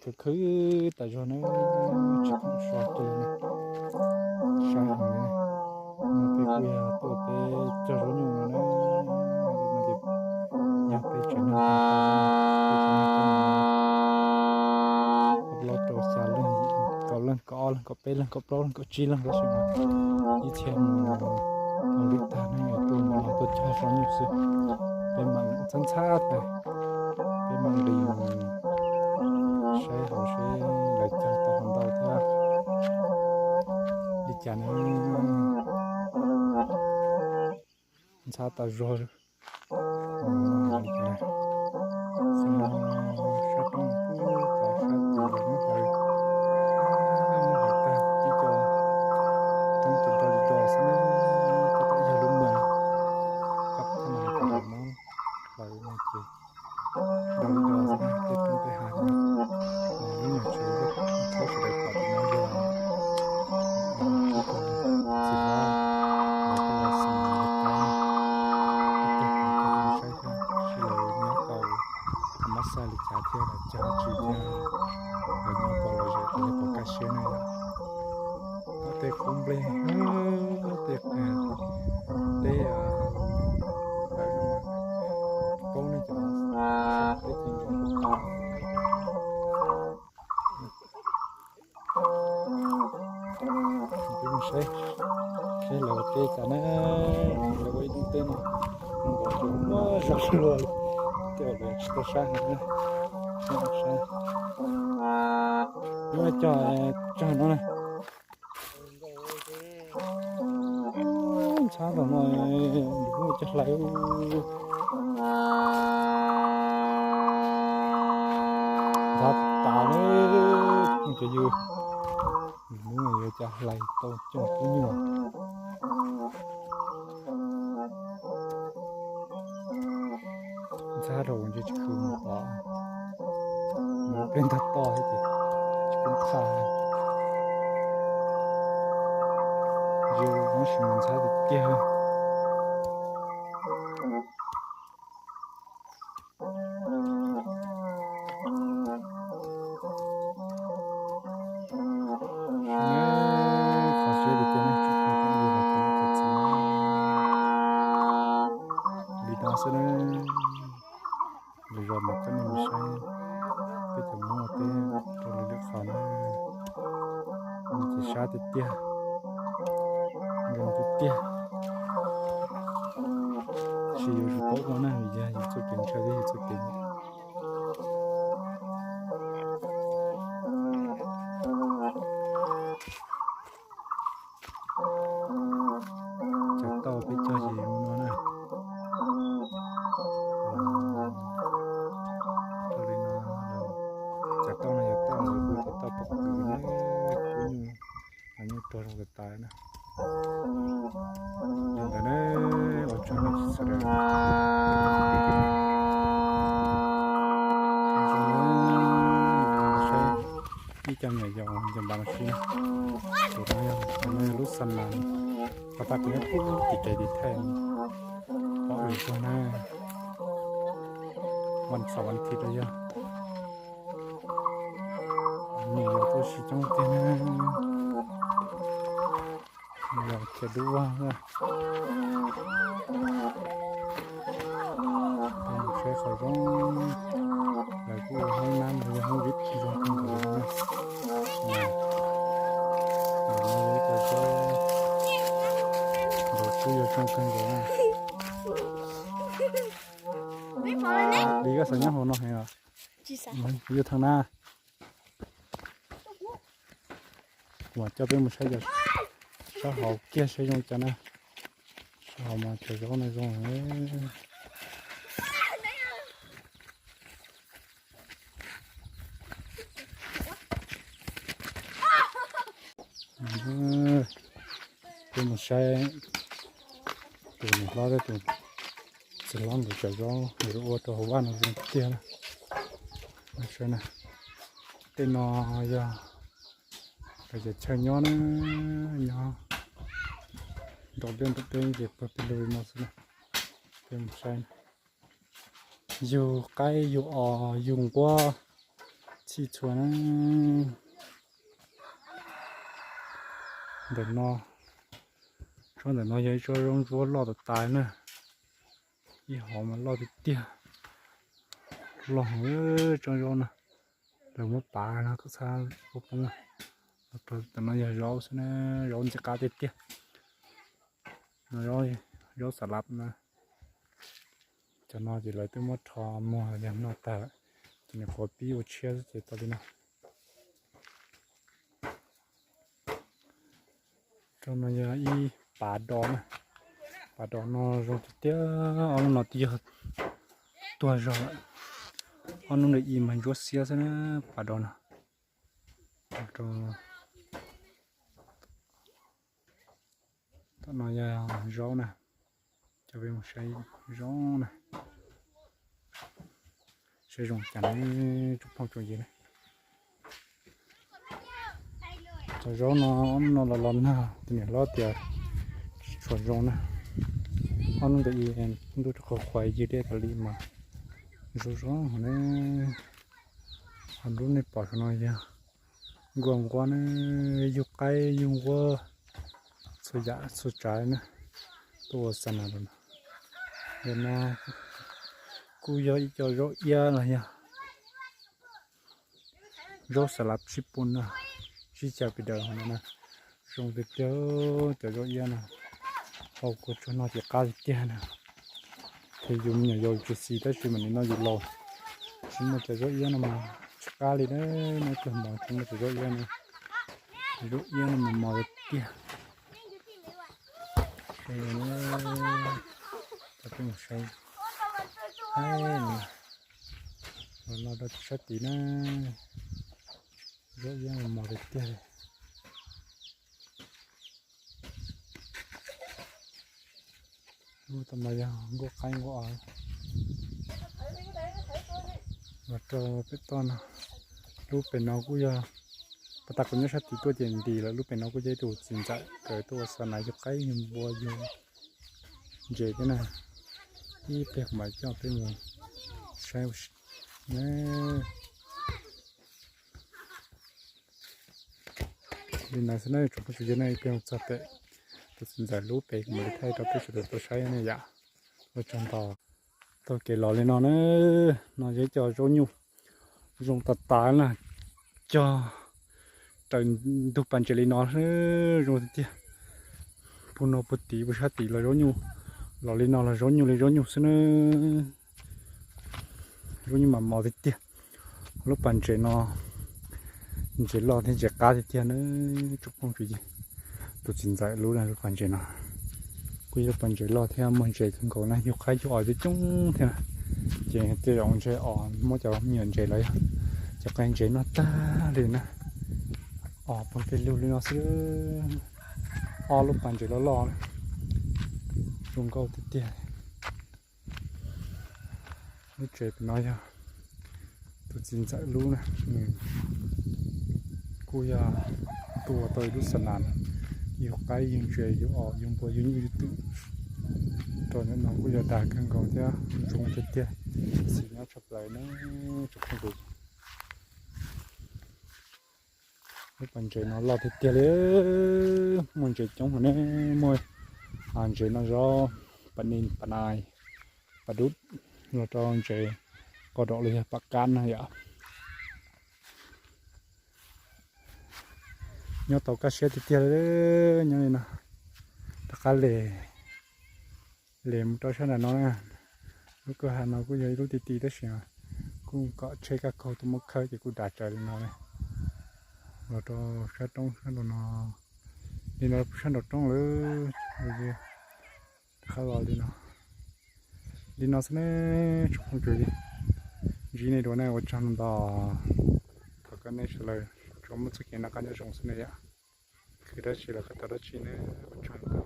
khwv khwv tas zog na, tsis khoom so kiag li na. Sab heev li. No peb kuj yog tuaj peb cog zaub nyuj no na, no ces yog peb tsev neeg tag, peb tsev neeg tag, plaub rau xya leej, kaum leej, kaum ob leeg, kaum peb leeg, kaum plaub leeg, kaum tsib leeg tab sis mas ib txhia mus ua li tag neeg tuaj mus no tuaj cog zaub nyuj xwb. Peb mam ntxhab ntxhab tas, peb mam li mus saib hauv seb lawv cog tau ntau thiab li cas na. Ntxhab tas zog. Sab roob pub tau sab tim lawv muab hlawv, muab hlawv tag ib co roob ces nrog li do xwb na, tab tom yog lub mloog, pab thaj no pab hlawv no ces nrog li do xwb na, tej roob tej hav no, lub nyuag tsev thaub sawv daws pom tim no yog txiv hlob lawv tuaj xeem lawv tab, ib tug kuv coj nej saib thiab seb lawv nyob tau tau mab xaj li cas thiab lawv cog tsi thiab, lawv nyob pom lom zem pom kaj siab na yom. Tej khaub nplej, tej, tej, paub nej cov, tej ci ntoo. Peb mus saib, saib lawv ua teb cas na, lawv ua ib lub teb no, muaj zog luaj li, tej lawv tsis tau sab heev, saib, saib, muab cog tsawg no na. Ntxhab tom no, nws kuj cog hlais, ntxhab tas li, ces yus, nws yuav cog hlais tau cog kub nyuj. Ntxhab rau ntshe tsis khwv mus tod, mus peb ntag toj thiab ces tsis pub qha. Ntshe tab sis mus ntxhab tiag tiag. Qhov siab tiag tiag ne, tsis pub qha li no xwb na. Lwm zaus mam coj nej mus saib peb cov Hmoob ua teb rau lwm lub qhov na. Nws ces sab tiag tiag, nkees tiag tiag. Tab sis yuav tsum paub ua na, vim yog yus txoj kev ntshaw thiab yus txoj kev nyiam. Cov tauj peb cog ces zoo no na. Tau li no, cov tauj no yog tauj lawv hu tias tauj pom kws na, kub nyuj, nyuj rog zoo kawg tas na. Li ntawd na, ua tsaug nej sawv daws. Saib ib co me nyuam yaus nce npav los sib na. Tus no yog, tus no yog lub xa nas, pas tas kuv nyob pub tim kev tim thaij pov wm tuag na, vas xaum vas thiv rau yog. Me nyuam yaus tuaj sib coob tiag na. Yog cov dub vag na. Saib qhov zoo, lawv kuj ua hoob nab los yog hoob vib zoo kawg nkaus li na. Ntawm no yog ib co zaub, ntawm kuj yog zoo kawg nkaus na. Li koj xav nyob hauv no heev os. Yus theem na. Kuv mam coj peb mus saib cov sab hauv kiag saib zoo cas na. Sab hauv mas cov zaub no zoo. Peb mus saib tus niam hlob thiab tus txiv hlob nkawd cov zaub nkawd ua rau hauv vaj no zoo tiag na. Saib na, tej no yog lawv cov chaw nyob na, nyob nrau dej nrau dej ces pawg pes lug li no xwb na. Peb mus saib na. Yug qaib yug os yug nquab, Txhij txhua na. Ntawm no, tsob ntawm no yog ib tsob zaub ntsuab loj tas tas na. Ib hov mas loj tiag tiag. Loj heev tsob zaub no. Lawv muab pav no kom txhob poob. Tam no yog zaub xwb na, zaub ntxim qab tiag tiag. No zaub xav lav na. Cov no ces lawv twb muab rho muag yog noj tag lawm, ces nws qhuav pib ua tshiab xwb ces tau li no. Rau no yog ib pas dos na. Pas dos no zoo tiag tiag, ob lub no twb yog tuag zog lawm. Ob lub ntawm i mas ntsuab xiab xwb na, pas dos no. Tom no yog zaub na, coj peb mus saib zaub na. Saib zoo cas ne tsoom phooj tsoom ywg na. Cov zaub no, ob hnub no los los nag, tus niam hlob tias tsis tshua zoo na. Ob hnub ntawd ntuj qhuav qhuav ywg dej tas li mas zoo zoo ne. Ho lub nej pom saum no yog nkuaj nquab na, yug qaib yug nquab, txhua yam txhua tsav na, tuaj ua xa nas rau no. Ntawm no kuj yog ib co zaub iab los yog zaub xa lav sib pun na, sib cav pis daws hauv no na. Zoo tiag tiag cov zaub iab no, hau kua tsuag no ces qab tiag tiag na. Thiab yus me nyuam yaus tsis xis tab sis mas nim no yus laus tsis muaj cov zaub iab no mas tsis qab li na. Neb cog mov tsis muaj cov zaub iab no, cov zaub iab no mas mos tiag tiag. Cov peb mus saib, los no rau sab tid na, zaub iab mas mos tiag tiag li. Lub tom no yog nkuaj qaib nkuaj os. Los rau pem toj no, lub pem no kuj yog, pas tas kuv nyob sab tid tuaj ces nti lawm, lub pem no kuj yog ib tug txiv ntxawm kawm tuaj ua xa nas yug qaib yug npua yug ntses thiab na. Ib pliag kuv mam coj peb mus saib na. Li no xwb na tsoom phooj ywg na, ib pliag mus txog pem tus txiv ntxawm lub pem kuv mam li thaij rau peb sawv daws tau saib ne yom. Ua tsaug ntau. Taug kev los li no na, no yog ib co zaub nyuj zoo tas tas na, cog raws ntug pas ntses li no, zoo tiag tiag. Puag no puag tid puag sab tid los zaub nyuj, los li no los zaub nyuj li zaub nyuj xwb na. Zaub nyuj mas mos tiag tiag. Lub pas ntses no ntses loj thiab ntses qab tiag tiag na tsoom phooj tsoom ywg. Tus txiv ntxawm lub na lub pas ntses no kuj yog lub pas ntses loj thiab muaj ntses kawg nkaus na, yug qaib yug os coob coob thiab na. Ces tej zaum ntses os muab cov me nyuam ntses los yog cov qaib ntses noj tag li na. Os poob pes lug li no xwb. Ob lub pas ntses loj loj zoo nkauj tiag tiag. Lub tsev pem no yog tus txiv ntxawm lub na, nws kuj yog tuaj ua tau ib lub xa nas, yug qaib yug ntses yug os yug npua yug nyuj yug twm rau ntawm no kuj yog dag kawg nkaus thiab zoo tiag tiag. Xis nyob tshaj plaws na tsoom phooj ywg. Lub pas ntses no loj tiag tiag li, muaj ntses coob heev ne, muaj ntses no zaub pas nis pas nais pas dub, los rau ntses qos daum los yog pas kab na yom. Nyob tau kaj siab tiag tiag li, nyob li no. Rov qab les, les mus rau sab nram no na. Lub kwj ha no kuj yog ib lub ti ti tab sis kuj kom tsheb kaj kaug tuaj muab khawb ces kuj dav tsawv li no ne. Los rau sab roob sab nraum no, li no sab nraum roob lawm. Rov qab los li no, li no xwb ne tsoom phooj ywg. Ntsib nej dua ne ua tsaug ntau. Thov kom nej sawv daws tsuas muaj txoj kev noj qab nyob zoo xwb ne yom. Khwv dab tsi los koj tau dab tsi ne, ua tsaug ntau.